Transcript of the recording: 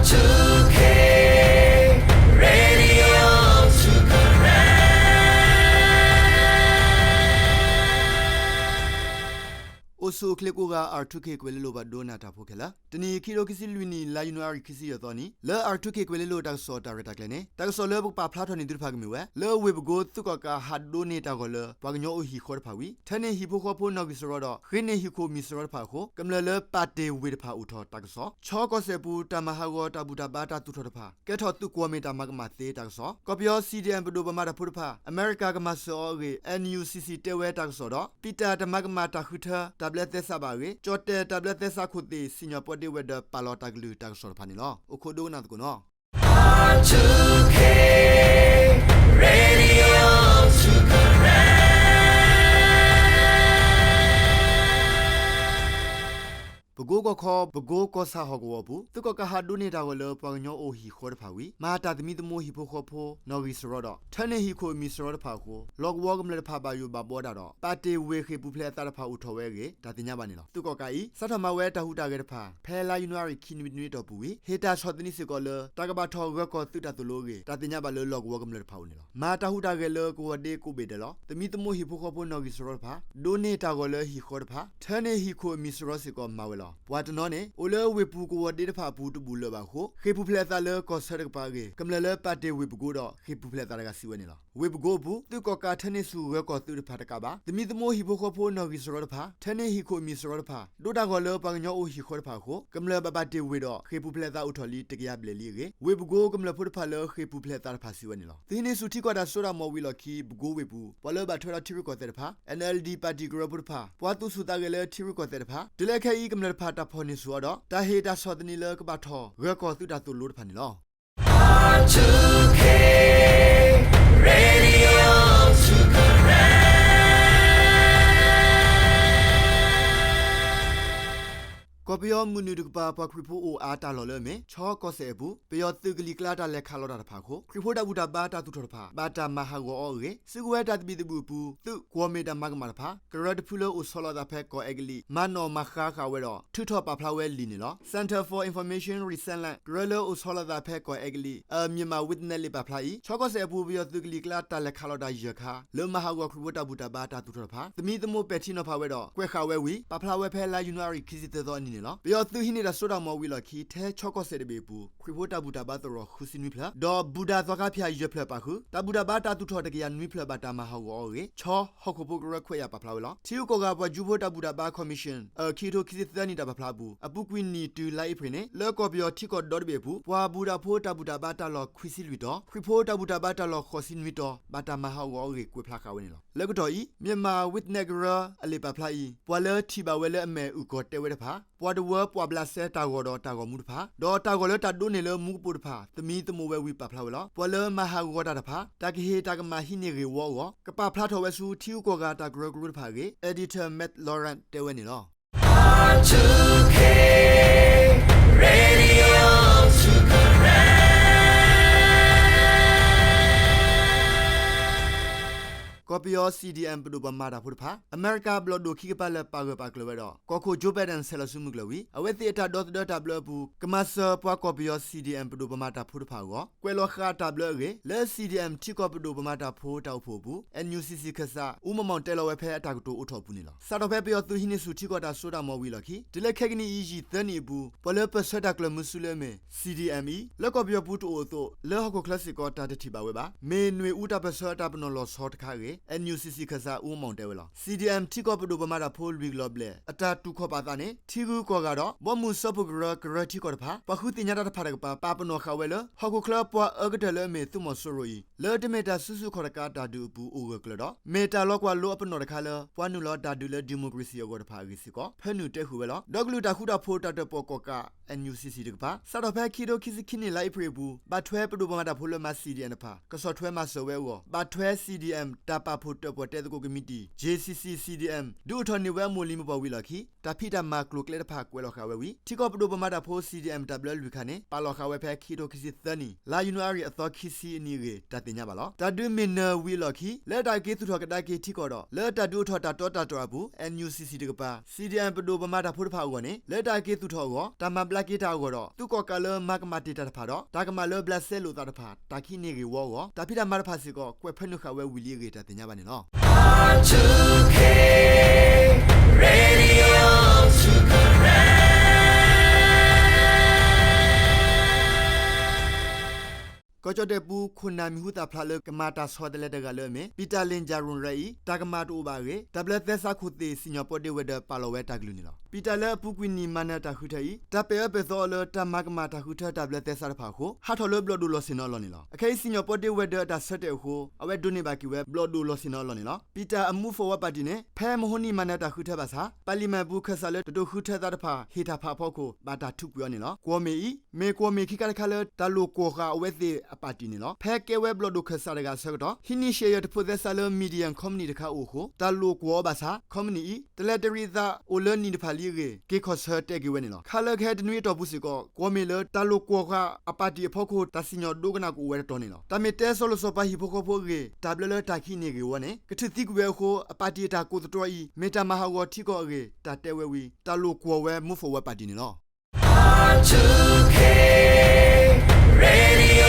two K Radio two Karen. အိၣ်ဆူၣ်အိၣ်ချ့ကိးဂၤ R two K ကွဲၤလ့လိၤ ပှၤဒိကနၣ်တၢ်ဖိခဲလၢာ်, တနံၤအံၤ ခံကထိခံဆံလွံၢ်နံၣ် လါယနူၤအါရံၤ ခံဆံယဲၢ်သီနံၤ လၢ R two K ကွဲၤလ့လိၤတၢ်ကစီၣ်တၢ်ရဲၣ်တၢ်ကျဲၤန့ၣ် တၢ်ကစီၣ်လၢပကပာ်ဖျါထီၣ်န့ၢ်သုတဖၣ်ကမ့ၢ်ဝဲ လၢဝ့ၢ်ပကိသုးကီၣ်ကးဟးဒိးန့ၢ်တၢ်ဂီၤလၢ ပှၤကညီအိၣ်ဟံၣ်ဃီတဖၣ်ဝံၤ ထၢန့ၢ်ဟံၣ်ဖိဃီဖိနီၣ်ဂံၢ်စရီဒီး ဃ့န့ၢ်ဟံၣ်ခိၣ်မံၤစရီတဖၣ်အဃိ ကမျၢၢ်လၢပာ်တ့ၢ်ဝ့ၢ်တဖၣ်အိၣ်ထီၣ်တၢ်ကစီၣ်, ချီကီၢ်စဲၣ်ပူၤ တၢ်မၤဟးဂီၤတၢ်ဘူၣ်တၢ်ဘါတၢ်သူၣ်ထီၣ်တဖၣ် ကဲထီၣ်သုးကွီၢ်မ့ၢ်တၢ်မၤကမၣ်သ့တၢ်ကစီၣ်, ကီၢ်ပယီၤ C D M ပဒိၣ်ပမၤတၢ်ဖိတဖၣ် အမဲရကၤကမၤစၢၤအီၤအဂ့ၢ် N U C C တဲဝဲတၢ်ကစီၣ်ဒီး ပံၣ်တၢ်တၢ်မၤကမၣ်တၢ်ဃုထၢ တၢ်ဘျၢသဲစးဘၣ်အဂ့ၢ် ကၠီၣ်တဲၣ်တၢ်ဘျၢသဲစးခိၣ်သ့ၣ် စံၣ်ညီၣ်ပီတ့ဝဲၤဒၢးပာ်လီၤတၢ်ကလုၢ်တၢ်ကစီၣ်တဖၣ်န့ၣ်လီၤ. အိၣ်ခိးဒိကနၣ်သကိးနီၤ. R two K Radio two Karen. ပကိကီၢ်ခီ ပကိကီၢ်ဆၣ်ဟီၣ်ကဝီၤအပူၤ သုးကီၣ်ကးဟးဒိးန့ၢ်တၢ်ဂီၤလၢပှၤကညီအိၣ်ဟံၣ်ဃီတဖၣ်ဝံၤ မၤတၢ်သမံသမိးဟံၣ်ဖိဃီဖိ နီၣ်ဂံၢ်စရီဒီး ထၢန့ၢ်ဟံၣ်ခိၣ်အမံၤစရီတဖၣ်အဃိ လီၢ်ကဝီၤကမျၢၢ်တဖၣ်ဘၣ်ယိၣ်ဘၣ်ဘှီဒၣ်ဒီး ပာ်တ့ၢ်ဝ့ၢ်ဃ့ၢ်ပူၤဖျဲးအသးတဖၣ်အိၣ်ထီၣ်ဝဲအဂ့ၢ် တၢ်သ့ၣ်ညါဘၣ်န့ၣ်လီၤ. သုးကီၣ်ကးအံၤ စးထီၣ်မၤဝဲတၢ်ဟူးတၢ်ဂဲၤတဖၣ် ဖဲလါယနူၤအါရံၤခံနွံနွံအတီၢ်ပူၤဝံၤ ဟ့ၣ်တၢ်ဆီၣ်သနံးစ့ၢ်ကီးလၢ တၢ်ကဘၣ်ထီၣ်ဂၢၤကီၢ်သုးတၢ်သိၣ်လိအဂ့ၢ် တၢ်သ့ၣ်ညါဘၣ်လၢလီၢ်ကဝီၤကမျၢၢ်တဖၣ်အအိၣ်န့ၣ်လီၤ. မၤတၢ်ဟူးတၢ်ဂဲၤလၢကဝီၤဒ့ကိးဘ့ၣ်ဒဲးလီၤ. သမံသမိးဟံၣ်ဖိဃီဖိနီၣ်ဂံၢ်စရီတဖၣ် ဒိးန့ၢ်တၢ်ဂီၤလၢဟံၣ်ဃီတဖၣ် ထၢန့ၢ်ဟံၣ်ခိၣ်အမံၤစရီစ့ၢ်ကီးမၤဝဲလီၤ. ပှၤတနီၤန့ၣ် အိၣ်လၢဝ့ၢ်ပူၤကဝီၤဒ့တဖၣ်အပူၤတဘူၣ်လၢၤဘၣ်အဃိ ဃ့ၢ်ပူၤဖျဲးအသးလၢကီၢ်ဆၢတကပၤအဂ့ၢ် ကမျၢၢ်လၢပာ်တ့ၢ်ဝ့ၢ်ပကိဒီး ဃ့ၢ်ပူၤဖျဲးအသးတဂၤစံးဝဲန့ၣ်လီၤ. ဝ့ၢ်ပကိအပူၤ သုးကီၣ်ကးထၢန့ၢ်ဆူၣ်ဂၢၤကီၢ်သုးတဖၣ်တကးဘၣ် သမံသမိးဟံၣ်ဖိဃီဖိနီၣ်ဂံၢ်စရီတဖၣ် ထၢန့ၢ်ဟံၣ်ခိၣ်အမံၤစရီတဖၣ် ဒိးတၢ်ဂီၤလၢပှၤကညီအိၣ်ဟံၣ်ဃီတဖၣ်အဃိ ကမျၢၢ်ဘၣ်ပာ်တ့ၢ်ဝ့ၢ်ဒီး ဃ့ၢ်ပူၤဖျဲးအသးအိၣ်ထီၣ်လံတကယၤဘျဲၣ်လံအဂ့ၢ် ဝ့ၢ်ပကိကမျၢၢ်ဖိတဖၣ်လၢဃ့ၢ်ပူၤဖျဲးအသးတဖၣ်စံးဝဲန့ၣ်လီၤ. သုဟံးန့ၢ်ဆူၣ်ထံကီၢ်တၢ်စိတၢ်ကမီၤဝံၤအလီၢ်ခံ ပကိဝ့ၢ်ပူၤ ပှၤလၢဘၣ်ထွဲဒီးထံရူၢ်ကီၢ်သဲးတဖၣ် N L D ပၣ်တံၣ်ကရၢဖိတဖၣ် ပှၤသူၣ်ဆူၣ်သးဂဲၤလၢထံရူၢ်ကီၢ်သဲးတဖၣ် တုၤလၢခဲအံၤကမျၢၢ်တဖၣ်တၢ်ဖီၣ်န့ၢ်ဆူၣ်အီၤဒီး တၢ်ဟ့ၣ်တၢ်ဆီၣ်သနံးလၢကဘၣ်ထီၣ်ဂၢၤကီၢ်သုးတၢ်သိၣ်လိတဖၣ်န့ၣ်လီၤ. R two K Radio two Karen. ကီၢ်ပယီၤမုၢ်နုာ်တကပၤ ပှၤခရံာ်ဖိအိၣ်အါတၢ်လီၢ်လၢအမ့ၢ် ချီကီၢ်စဲၣ်အပူၤ ပယီၤသုးကလံၤကျါတၢ်လဲၤခးလီၤတၢ်တဖၣ်အဃိ ခရံာ်ဖိတၢ်ဘူၣ်တၢ်ဘါတၢ်သူၣ်ထီၣ်တဖၣ် ဘၣ်တၢ်မၤဟးဂီၤအီၤအဂ့ၢ် စုကဝဲၤတၢ်သဘံၣ်သဘုၣ်အပူၤ သုးကွီၢ်မ့ၢ်တၢ်မၤကမၣ်တဖၣ် ကရၢတဖုလၢအိၣ်ဆီလီၤအသးဖဲကီၢ်အဲကလံး မၤနီၣ်မၤဃါဃာ်ဝဲဒီး ထုးထီၣ်ပာ်ဖျါဝဲလံာ်န့ၣ်လီၤ. Center for Information Resilience ကရၢလၢအိၣ်ဆီလီၤအသးဖဲကီၢ်အဲကလံး အ Myanmar Witness လံာ်ပာ်ဖျါအံၤ ချီကီၢ်စဲၣ်အပူၤ ပယီၤသုးကလံၤကျါတၢ်လဲၤခးလီၤတၢ်ယဲၢ်ခါ လၢမၤဟးဂီၤခရံာ်ဖိတၢ်ဘူၣ်တၢ်ဘါတၢ်သူၣ်ထီၣ်တဖၣ် သမံသမိးပဲာ်ထံနီၤဖးဝဲဒီး ကွဲးဃာ်ဝဲဝံၤ ပာ်ဖျါဝဲဖဲလါယနူၤအါရံၤခံဆံသၢသီအနံၤန့ၣ်လီၤ. ပယီၤသုးဟံးန့ၢ်တၢ်စိတၢ်ကမီၤဝံၤအလီၢ်ခံ ထဲချီကီၢ်စဲၣ်တဘ့ၣ်အပူၤ ခရံာ်ဖိတၢ်ဘူၣ်တၢ်ဘါသရိာ်ဃုဆံနွံဖျၢၣ် ဒီးဘူၣ်ဒၣ်သီခါဖၠၣ်ယဲၢ်ဖျၢၣ်ပာ်ဃုာ် တၢ်ဘူၣ်တၢ်ဘါတၢ်သူၣ်ထီၣ်တကယၤနွံဖျၢၣ်ဘၣ်တၢ်မၤဟးဂီၤအီၤအဂ့ၢ် ချီဟီၣ်ခိၣ်ဖိကရၢခွဲးယာ်ပာ်ဖျါဝဲလီၤ. ထံဂုၤကီၢ်ဂၤပှၤကၠူဖိတၢ်ဘူၣ်တၢ်ဘါ Commission အ ခံကထိခံဆံသၢနံၣ်တၢ်ပာ်ဖျါအပူၤ အပူၤကွံာ်နံၣ်တုၤလါအ့ဖြ့ၣ်န့ၣ် လၢကီၢ်ပယီၤထံကီၢ်ဒီတဘ့ၣ်အပူၤ ပှၤဘူၣ်တၢ်ဖိတၢ်ဘူၣ်တၢ်ဘါတၢ်လီၢ်ခွံဆံလွံၢ်တီၤ ခရံာ်ဖိတၢ်ဘူၣ်တၢ်ဘါတၢ်လီၢ်ဃိးဆံနွံတီၤ ဘၣ်တၢ်မၤဟးဂီၤအီၤအဂ့ၢ် ကွဲးဖျါဃာ်ဝဲန့ၣ်လီၤ. လၢကတီၢ်အံၤ Myanmar Witness ကရၢအလံာ်ပာ်ဖျါအံၤ ပှၤလၢထံၣ်ဘၣ်ဝဲလၢအမဲာ်အုၣ်ကီၤတဲဝဲတဖၣ် ပှၤတဝၢပှာ်ဘျးစဲတၢ်ဂီၤဒီးတၢ်ဂီၤမူတဖၣ် ဒီးတၢ်ဂီၤလၢတၢ်ဒိးန့ၢ်လၢမူကပိာ်တဖၣ် သမံသမိးဝဲဝံၤပာ်ဖျါဝဲလီၤ. ပှၤလၢမၤဟးဂီၤတၢ်တဖၣ် တၢ်ကဟ့ၣ်တၢ်ကမၣ်ဟံးန့ၢ်ဂ့ၢ်ဝီအဂီၢ် ကပာ်ဖျါထီၣ်ဝဲဆူထံဂုၤကီၢ်ဂၤတၢ်ကရၢကရိတဖၣ်အဂ့ၢ် Editor Matt Lawrence တဲဝဲန့ၣ်လီၤ. R two K Radio two Karen. ကီၢ်ပယီၤ C D M ပဒိၣ်ပှၤမၤတၢ်ဖိတဖၣ် အမဲရကၤဘျီၣ်ဒိၣ်ခံကပၤလၢပာ်ဂၢၢ်ပာ်ကျၢၤဝဲဒီး ကီၢ်ခိၣ် Joe Biden ဆဲးလီၤဆူမုၢ်ကျၢၤဝံၤ အဝဲသ့ၣ်အတၢ်ဒီသဒၢတၢ်ဘျၢအပူၤ ကမၤစၢၤပှၤကီၢ်ပယီၤ C D M ပဒိၣ်ပှၤမၤတၢ်ဖိတဖၣ်အဂီၢ် ကွဲးလီၤဃာ်တၢ်ဘျၢအဂ့ၢ် လၢ C D M ထံကီၢ်ပဒိၣ်ပှၤမၤတၢ်ဖိတၢ်အိၣ်ဖှိၣ်အပူၤ N U C C ခၢၣ်စး အူမီၣ်မီၣ်တဲလီၤဝဲဖဲအတၢ်ကတိၤအိးထီၣ်အပူၤန့ၣ်လီၤ. စးထီၣ်ဖဲပယီၤသုးဟံးန့ၢ်ဆူၣ်ထံကီၢ်တၢ်စိတၢ်ကမီၤဝံၤအလီၢ်ခံ တုၤလၢခဲကနံၣ်အံၤယံာ်သၢနံၣ်အပူၤ ပှၤလၢပၢၢ်ဆၢတၢ်ကျၢၤမုဆူလၢအမ့ၢ် C D M အံၤ လၢကီၢ်ပယီၤပူၤတအိၣ်အသိး လၢဟီၣ်ခိၣ်ချၢစ့ၢ်ကီးတၢ်တထံၣ်ဘၣ်ဝဲဘၣ်. မ့ၢ်နွေဦးတၢ်ပၢၢ်ဆၢအတၢ်ပနီၣ်လီၤဆီတခါအဂ့ၢ် N U C C ခၢၣ်စး အူမီၣ်မီၣ်တဲဝဲလီၤ. C D M ထံကီၢ်ပဒိၣ်ပှၤမၤတၢ်ဖိလွံၢ်ကလီၤဘျဲၣ် အတၢ်တူၢ်ခီၣ်ပာ်သးန့ၣ် ထံဂုၤကီၢ်ဂၤဒီး ဘီမုၢ်စၢဖှိၣ်ကရၢ ကရၢထံကီၢ်တဖၣ် ပှၤဃုသ့ၣ်ညါတၢ်တဖၣ်တကပၤ ပာ်ပနီၣ်ဃာ်ဝဲလၢ ဟီၣ်ခိၣ်ချၢပှၤအၢကတၢၢ်လၢအမ့ၢ်သုးမီၤစိရိၤအံၤ လၢတမ့ၢ်တၢ်စုဆူၣ်ခီၣ်တကးတၢ်ဒုးအပူၤအိၣ်ဂၢၢ်ကျၢၤဒီး မ့ၢ်တၢ်လီၤကွၢ်လိအပနီၣ်တခါလၢ ပှၤနုာ်လီၤတၢ်ဒုးလၢ democracy အဂီၢ်တဖၣ်အဂ့ၢ်စ့ၢ်ကီး ဖၢနုာ်တဲဃုာ်ဝဲလီၤ. ဒီကလုာ်တၢ်ဃူတၢ်ဖိးတၢ်တၢၣ်ပီၣ်ကီၣ်ကး N U C C တကပၤ စးထီၣ်ဖဲခံကထိခံဆံခံနံၣ်လါအ့ဖြ့ၣ်အပူၤ ဘၣ်ထွဲပဒိၣ်ပှၤမၤတၢ်ဖိလၢမၤ C D M တဖၣ် ကဆီၣ်ထွဲမၤစၢၤဝဲအဂီၢ် ဘၣ်ထွဲ C D M တၢ်ပာ်ဖှိၣ်တၢၣ်ပီၣ်တဲသကိးကမံးတံာ် J C C C D M ဒုးအိၣ်ထီၣ်န့ၢ်ဝဲအမိၢ်လံၤမုၢ်ပှၢ်ဝံၤအလီၢ်ခံ တၢ်ဖံးတၢ်မၤကျိၤကျဲတဖၣ်ကွဲးလီၤဃာ်ဝဲဝံၤ ထံကီၢ်ပဒိၣ်ပှၤမၤတၢ်ဖိ CDM တၢ်ဘျၢလွံၢ်ခါန့ၣ် ပာ်လီၤဃာ်ဝဲဖဲခံကထိခံဆံသၢနံၣ် လါယနူၤအါရံၤအသီခံဆံအနံၤအဂ့ၢ် တၢ်သ့ၣ်ညါဘၣ်လီၤ. တၢ်ဒုးမ့ၢ်နၢၤဝံၤအလီၢ်ခံ လၢတၢ်က့ၤသူၣ်ထီၣ်ကဒါက့ၤထံကီၢ်ဒီး လၢတၢ်ဒုးအိၣ်ထီၣ်တၢ်တီတၢ်တြၢ်အပူၤ NUCC တကပၤ CDM ပဒိၣ်ပှၤမၤတၢ်ဖိတဖၣ်အဂီၢ်န့ၣ် လၢတၢ်က့ၤသူၣ်ထီၣ်အဂီၢ် တၢ်မၤဘျါက့ၤတၢ်အဂီၢ်ဒီး သုးကီၣ်ကးလၢမၤကမၣ်တ့ၢ်တၢ်တဖၣ်ဒီး တၢ်ကမၣ်လၢဘျးစဲလိာ်သးတဖၣ် တၢ်ကဟံးန့ၢ်ဂ့ၢ်ဝီအဂီၢ် တၢ်ဖံးတၢ်မၤတဖၣ်စ့ၢ်ကီး ကွဲးဖၢနုာ်ဃာ်ဝဲဝံၤလံအဂ့ၢ် တၢ်သ့ၣ်ညါဘၣ်န့ၣ်လီၤ. Radio to Karen ကီၢ်ကၠီၣ်တဲၣ်ပူၤ ခိၣ်နၢ်မံၤဟူသၣ်ဖျါလၢ ကမၤတၢ်ဆီတလဲတဂၤလၢအမ့ၢ် ပံၣ်တၢ်လ့ၣ်ကၠၣ်ရိၣ်ရဲအံၤ တၢ်ကမၣ်တအိၣ်ဘၣ်အဂ့ၢ် တၢ်ဘျၢသဲစးခိၣ်သ့ၣ် စံၣ်ညီၣ်ပီတ့ဝဲၤဒၢး ပာ်လီၤဝဲတၢ်ကလုၢ်န့ၣ်လီၤ. ပံၣ်တၢ်လၢအပူၤကွံာ်နံၣ်မၤနၢၤတၢ်ဃုထၢအံၤ တၢ်ပဲာ်အၢပဲာ်သီအီၤလၢ တၢ်မၤကမၣ်တၢ်ဃုထၢတၢ်ဘျၢသဲစးတဖၣ်အဃိ ဟးထီၣ်လၢဘျီၣ်ဒိၣ်လီၢ်ဆ့ၣ်နီၤအလီၢ်န့ၣ်လီၤ. အခဲအံၤ စံၣ်ညီၣ်ပီတ့ဝဲၤဒၢးအတၢ်ဆၢတဲာ်အဃိ အဝဲဒိးန့ၢ်ဘၣ်က့ၤဝဲ ဘျီၣ်ဒိၣ်လီၢ်ဆ့ၣ်နီၤအလီၢ်န့ၣ်လီၤ. ပံၣ်တၢ်အ Move Forward ပၣ်တံၣ်န့ၣ် ဖဲမဟိနံၣ်မၤနၢၤတၢ်ဃုထၢဘၣ်ဆၣ် ပၣ်လံၣ်မၢၣ်ပူၤခၢၣ်စးလၢတဒိးဃုထၢသးတဖၣ် ဟ့ၣ်တၢ်ဖးအဖီခိၣ် ဘၣ်တၢ်ထုးကွံာ်အီၤန့ၣ်လီၤ. ကွီၢ်မ့ၢ်အံၤ မ့ၢ်ကွီၢ်မ့ၢ်ခံခါတခါလၢ တၢ်လိာ်ကွီၢ်ဃာ်အဝဲသ့ၣ်အပၣ်တံၣ်န့ၣ်လီၤ. ဖဲကဲဝဲဘျီၣ်ဒိၣ်ခၢၣ်စးတဂၤအဆၢကတီၢ် ဟံးန့ၢ်ရှဲးယၢၢ်တဖိးသဲစးလၢ Median ခီပနံၣ်တခါအိၣ်အဃိ တၢ်လိာ်ကွီၢ်အီၤဘၣ်ဆၣ် ခီပနံၣ်အံၤ တလဲၤတရံးအသးအိၣ်လၢနံၣ်တဖၣ်လံအဂ့ၢ် က့ၤခီၣ်ဆၢတဲာ်က့ၤဝဲန့ၣ်လီၤ. ခါလၢကဟဲတနွံအတီၢ်ပူၤစ့ၢ်ကီး ကွီၢ်မ့ၢ်လၢတၢ်လိာ်ကွီၢ်ဃာ်အပၣ်တံၣ်အဖီခိၣ် တၢ်စံၣ်ညီၣ်ဒိကနၣ်ကအိၣ်ဝဲတတီၤန့ၣ်လီၤ. တၢ်မ့ၢ်တဲစီၤလိၤစီၤပၤဟံၣ်ဖိဃီဖိအဂ့ၢ် တၢ်ဘျၢလၢတၢ်ကဟံးန့ၢ်ဂ့ၢ်ဝီန့ၣ် ကထုးသံကွံာ်ဝဲအဃိ အပၣ်တံၣ်အတၢ်ကိးသတြီအံၤ မ့ၢ်တၢ်မၤဟးဂီၤထံကီၢ်အဂ့ၢ် တၢ်တဲဝဲဝံၤ တၢ်လိာ်ကွီၢ်ဝဲ Move Forward ပၣ်တံၣ်န့ၣ်လီၤ.